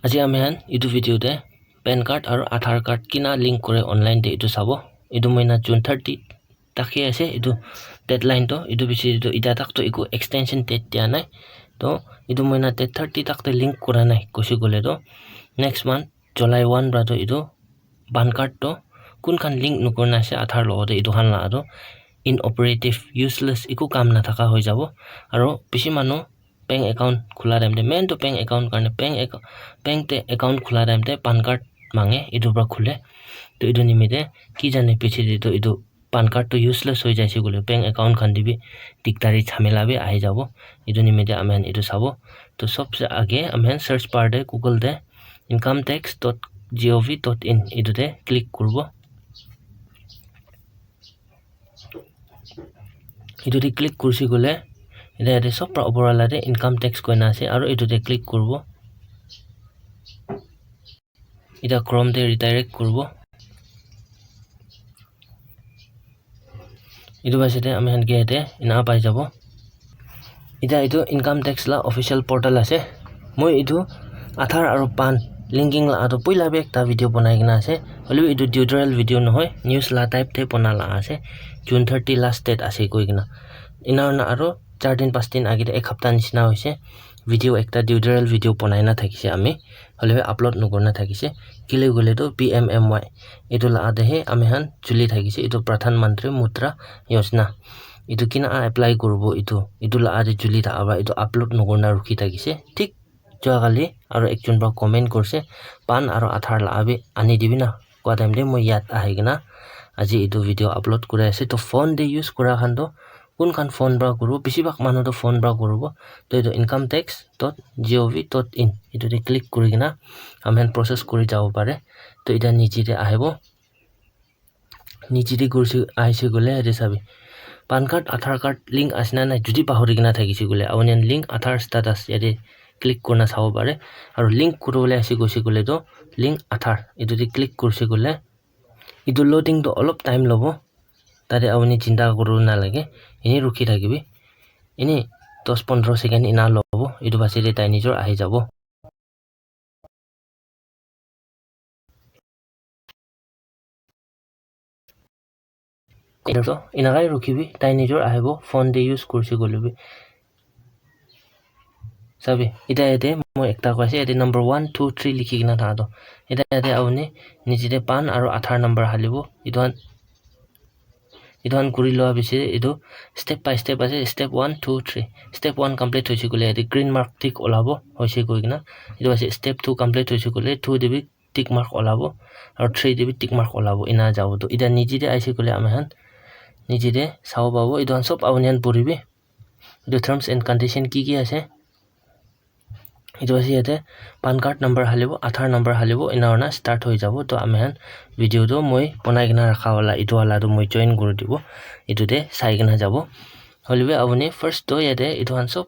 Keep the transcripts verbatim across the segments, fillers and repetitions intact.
Aji ami khan etu video te pan card aru Aadhaar card kina link kore online te etu sabo. Etu moina June thirty thaki ase etu deadline to, etu bishi etu ita tak to eku extension date dia nai. To etu moina date thirty tak te link kora nai kusi kole to next month July one pra to etu pan card to kun khan link nukuri na ase Aadhaar logote etu khan la to inoperative, useless, eku kam nathaka hoi jabo. Aru bishi manu bank account khula time te, main to bank account karne bank account, bank te account khula time te pan card mange, etu pra khule. To etu nimite ki jane piche te to etu pan card to useless hoi jaise koile bank account khan te bi dikdari jhamela bi ahi jabo. Etu nimite ami khan etu sabo. To sobse age ami khan search bar te Google te income tax dot gov dot in etu te click kuribo. Etu te click kurisi koile, etia yate sob pra opor wala te income tax koina ase, aru etu te click kuribo. Etia Chrome te redirect kuribo. Etu pase te ami khan ke yate ena pai jabo. Etia etu income tax la official portal ase. Moi etu Aadhaar aru pan linking la atu puila bi ekta video banai kena ase. Hoilebi etu tutorial video nohoi, news la type te bana la ase. June thirty last date ase koi kena. Ena hoina aru char din, panch din age te ek hapta nishina hoise. Video ekta tutorial video banai na thakise ami. Hoilebi upload nokori na thakise. Kile koile tu P M M Y. Etu la ate he ami khan chuli thakise. Etu Pradhan Mantri Mudra Yojana. Etu kina apply kuribo etu. Etu la ate chuli thaka pra etu upload nokori na rukhi thakise. Thik jua kali aru ekjon pra comment kurise, "Pan aru Aadhaar la abi ani dibi na?" Koa time te moi yat ahi kena aji etu video upload kuri ase. To phone te use kura khan to kun khan phone pra kuribo, bishi bhag manu to phone pra kuribo. To etu income tax dot gov dot in etu te click kuri kena ami khan process kuri jabo pare. To etia niche te ahibo. Niche te kurse ahise koile yate sabi. Pan card, Aadhaar card link ase na nai, jodi pahori kena thakise koile, apuni khan link Aadhaar status yate click kurina sabo pare. Aru link kuribole ase koise koile toh link Aadhaar etu te click kurse koile, etu loading toh olop time lobo. Tate apuni chinta kuribo nalage, ene rukhi thakibi. Ene dos pondro second ena lobo, etu pichete tai nijor ahi jabo. Etu toh enakai rukhibi, tai nijor ahibo, phone te use kurise koilebi. Sabi, eta yate moi ekta koi ase, yate number one, two, three likhi kena thaka toh. Eta yate apuni niche te pan aru Aadhaar number halibo. Etu khan, etu khan kuri lua piche, etu step by step ase, step one, two, three. Step one complete hoise koile yate green mark tick olabo, hoise koi kena. Etu ase step two complete hoise koile two te bi tick mark olabo, aru three te bi tick mark olabo, ena jabo toh. Eta niche te ahise koile ami khan niche te sabo pabo, etu khan sob apuni khan puribi. Etu terms and condition ki ki ase? Etu ase yate pan card number halibo, Aadhaar number halibo, ena hoina start hoi jabo. Toh ami khan video toh moi banai kena rakha wala, etu wala toh moi join kuri dibo. Etu te sai kena jabo. Hoilebi apuni first toh yate etu khan sob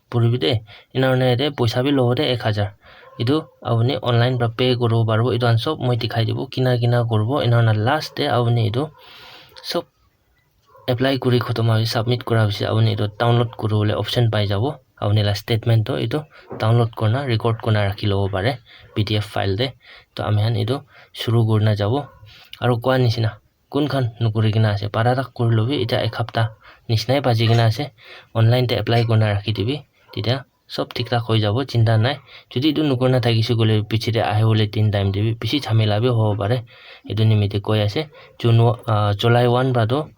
puribi de. Ena hoina yate poisa bi lobo de ek hajar. Etu apuni online pra pay kuribo paribo. Etu khan sob moi dikhai dibo, kina kina kuribo. Ena hoina last te apuni etu sob apply kuri khotom hoile submit kura piche apuni etu download kuribole option pai jabo. Apuni la statement toh etu download kurina record kurina rakhi lobo pare P D F file te. Toh ami khan etu shuru kurina jabo. Aru koa nishina kun khan nokuri kena ase, para tak kuri lobi, eta ek hapta nishinai baji kena ase, online te apply kurina rakhi dibi, tetya sob thik thak hoi jabo, chinta nai. Jodi etu nokuri na thakise koile piche te ahibole din time te bi bishi jhamela bi hobo pare. Etu nimite koi ase, June, ah, July one pra toh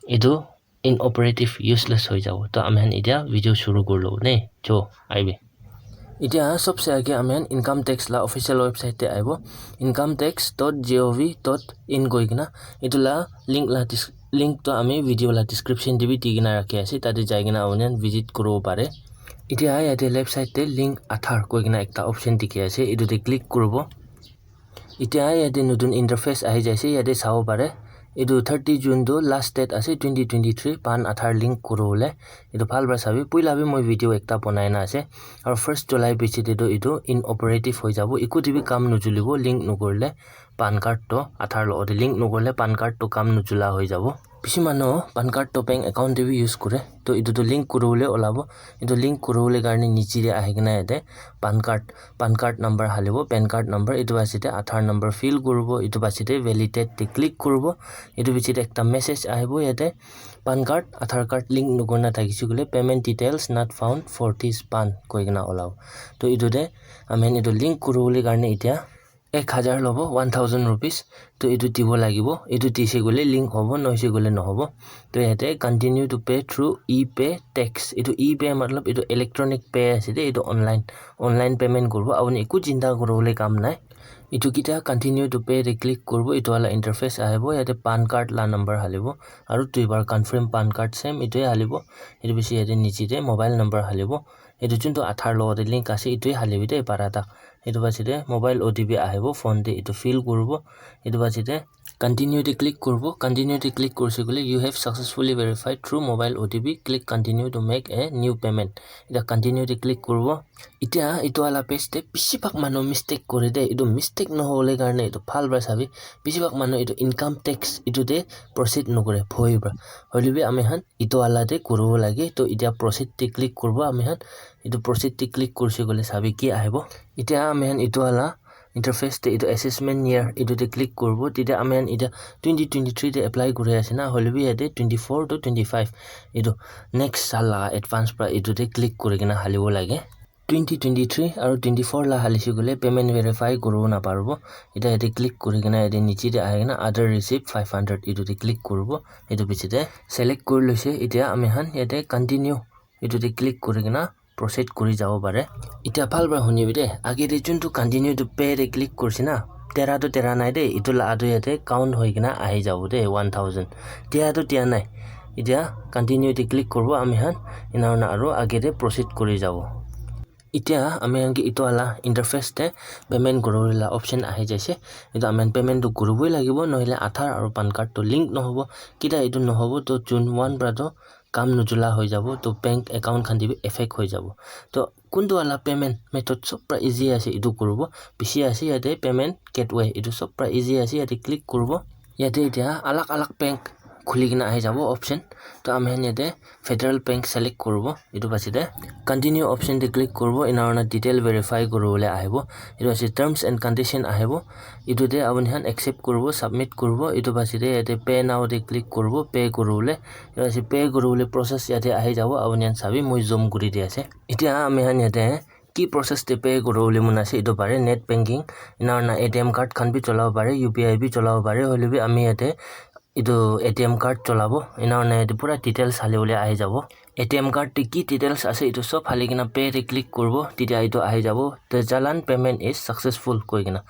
etu inoperative, useless hoi jabo. Toh ami khan eta video shuru kuri lobo ne, jo, ahibi. Eta sobse age ami khan income tax la official website te ahibo, income tax dot gov dot in koi kena. Etu la link la dis-, link toh ami video la description te bi di kena rakhi ase, tate jai kena apuni khan visit kuribo pare. Eta yate left side te link Aadhaar koi kena ekta option dikhi ase, etu te click kuribo. Eta yate notun interface ahi jaise, yate sabo pare. Etu thirty June tu last date ase, twenty twenty-three, pan Aadhaar link kuribole. Etu bhal para sabi, puila bi moi video ekta banai na ase. Aru first July piche te tu etu inoperative hoi jabo, eku te bi kam nochulibo, link nokurile. pan card to Aadhaar logote link nokorile pan card to kam nujula hoi jabo. Bishi manu pan card to bank account te bi use kore. To etu to link kuribole olabo. Etu link kuribole karne niche te ahi kena yate pan card, pan card number halibo, pan card number, etu piche te Aadhaar number fill kuribo, etu piche te validate te click kuribo. Etu piche te ekta message ahibo yate, pan card, Aadhaar card link nokurina thakise koile payment details not found for this pan koi kena olabo. To etu te ami khan etu link kuribole karne etia ek hajar lobo, one thousand rupees. To etu dibo lagibo, etu dise koile link hobo, nohise koile nohobo. To yate continue to pay through e-pay tax. Etu e-pay matlab etu electronic pay ase de, etu online, online payment kuribo. Apuni eku chinta kuribole kam nai. Etu ketia continue to pay te click kuribo, etu wala interface ahibo. Yate pan card la number halibo aru duibar confirm pan card same etu halibo. Etu piche yate niche te mobile number halibo. Etu juntu Aadhaar logote link ase, etu halibi de para ta. Etu piche te mobile O T P ahibo, phone te etu fill kuribo. Etu piche te continue te click kuribo. Continue te click kurise koile, "You have successfully verified through mobile O T P. Click continue to make a new payment." Eta continue te click kuribo. Etia etu wala page te bishi bhag manu mistake kore de. Etu mistake nohobole karne etu bhal para sabi. Bishi bhag manu etu income tax etu te proceed nokore, bhoi para. Hoile bi ami khan etu wala te kuribo lage. To etia proceed te click kuribo ami khan. Etu proceed te click kurise koile sabi ki ahibo. Etia ami khan etu wala interface te etu assessment year etu te click kuribo. Tetia ami khan etia twenty twenty-three te apply kuri ase na, hoile bi yate twenty-four to twenty-five etu next saal laga advance para etu te click kuri kena halibo lage. Twenty twenty-three aru twenty-four la halise koile payment verify kuribo naparibo. Etia yate click kuri kena yate niche te ahi kena other receipt five hundred etu te click kuribo. Etu piche te select kuri loise. Etia ami khan yate continue etu te click kuri kena proceed kuri jabo pare. Etia bhal para hunibi de, age te juntu continue to pay te click kurise na, tera to tera nai de, etu la atu yate count hoi kena ahi jabo de, one thousand. Tia to tia nai. Etia continue te click kuribo ami khan, ena hoina aru age te proceed kuri jabo. Etia ami khan ke etu wala interface te payment kuribole la option ahi jaise. Etu ami khan payment tu kuribole lagibo, nohole Aadhaar aru pan card tu link nohobo. Kita etu nohobo, to June one para tu kam nujula hoi jabo, to bank account khan te bi effect hoi jabo. To kuntu wala payment method sob para easy ase, etu kuribo bishi ase yate payment gateway, etu sob para easy ase, yate click kuribo. Yate etia alag alag bank khuli kena ahi jabo option. To ami khan yate Federal Bank select kuribo, etu piche te continue option te click kuribo, ena hoina detail verify kuribole ahibo. Etu ase terms and condition ahibo. Etu te apuni khan accept kuribo, submit kuribo. Etu piche te yate pay now te click kuribo, pay kuribole. Etu ase pay kuribole process yate ahi jabo, apuni khan sabi moi zoom kuri di ase. Etia ami khan yate ki process te pay kuribole mon ase, etu pare net banking, ena hoina A T M card khan bi cholabo pare, U P I bi cholabo pare, hoile bi ami yate etu A T M card cholabo, ena hoina yate pura details hali bole ahi jabo. A T M card te ki details ase, etu sob hali kena pay te click kuribo, tetia etu ahi jabo, "The challan payment is successful," koi kena.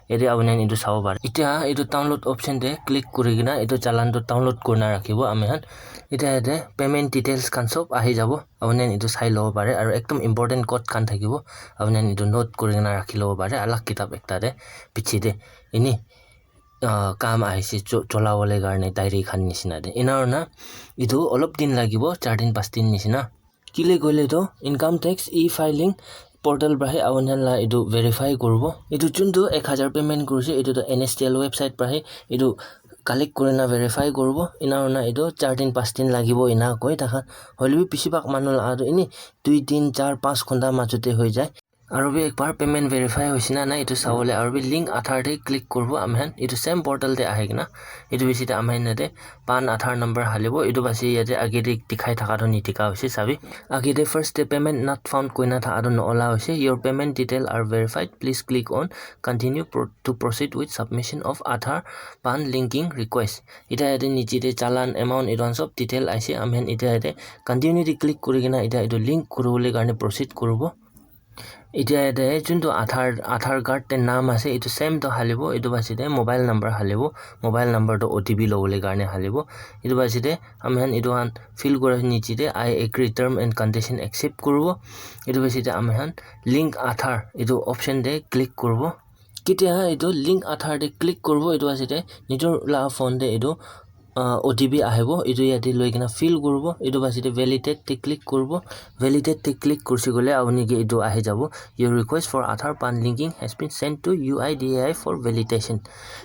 Yate apuni khan etu sabo pare. Etia etu download option te click kuri kena etu challan tu download kurina rakhibo ami khan. Etia yate payment details khan sob ahi jabo. Apuni khan etu sai lobo pare, aru ekdum important code khan thakibo, apuni khan etu note kuri kena rakhi lobo pare, alag kitab ekta te piche te eni, ah, kam ahise cho-, chola bole karne diary khan nishina te. Ena hoina etu olop din lagibo, char din, panch din nishina. Kile koile to income tax e-filing portal para he apuni khan la etu verify kuribo. Etu juntu ek hajar payment kurise, etu to N S T L website para he etu collect kurina verify kuribo. Ena hoina etu char din, panch din lagibo ena koi thaka. Hoile bi bishi bhag manu la atu eni dui, tin, char, panch ghonta majot te hoi jai. Aru bi ek bar payment verify hoise na nai etu sabole, aru bi link Aadhaar te click kuribo ami khan. Etu same portal te ahi kena etu piche te ami khan yate pan Aadhaar number halibo. Etu piche yate age te dikhai thaka tu nidikha hoise sabi. Age te first te payment not found koina thaka tu nola hoise. "Your payment detail are verified. Please click on continue pro-, to proceed with submission of Aadhaar pan linking request." Eta yate niche te challan amount etu khan sob detail aise. Ami khan eta yate continue te click kuri kena eta etu link kuribole karne proceed kuribo. Etia yate juntu Aadhaar, Aadhaar card te naam ase, etu same toh halibo, etu piche te mobile number halibo, mobile number toh O T P lobole karne halibo. Etu piche te ami khan etu khan fill kura niche te "I agree term and condition accept" kuribo. Etu piche te ami khan link Aadhaar etu option te click kuribo. Ketia etu link Aadhaar te click kuribo, etu piche te nijor laga phone te etu uh, O T P ahibo, etu yate loi kena fill kuribo. Etu pasite validate te click kuribo. Validate te click kursi kole apuni ke etu ahi jabo, "Your request for Aadhaar PAN linking has been sent to U I D A I for validation."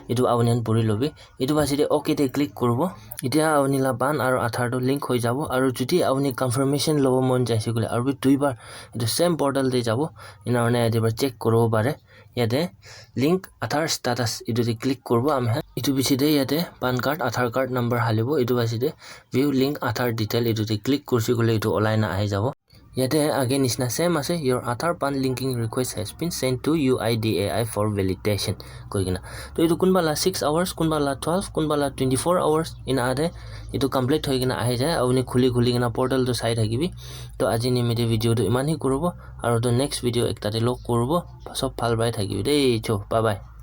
Etu apuni khan puri lobi. Etu pasite OK te click kuribo. Etia apuni la PAN aru Aadhaar tu link hoi jabo. Aru jodi apuni confirmation lobo mon jaise kole aru bi duibar etu same portal te jabo. Ena hoine yate para check kuribo pare. Yate link Aadhaar status etu te click kuribo ami khan. Etu piche te yate PAN card, Aadhaar card number halibo. Etu piche te view link Aadhaar detail etu te click kursi kole etu olai na ahi jabo. Yate age nishina same ase, "Your Aadhaar PAN linking request has been sent to U I D A I for validation," koi kena. To etu kunba la six hours, kunba la twelve, kunba la twenty-four hours ena ate etu complete hoi kena ahi jai. Apuni khuli khuli kena portal tu sai thakibi. To aji nimite video tu iman hi kuribo. Aru to next video ekta te log kuribo. Sob bhal pai thakibi dei. Cho, bye bye.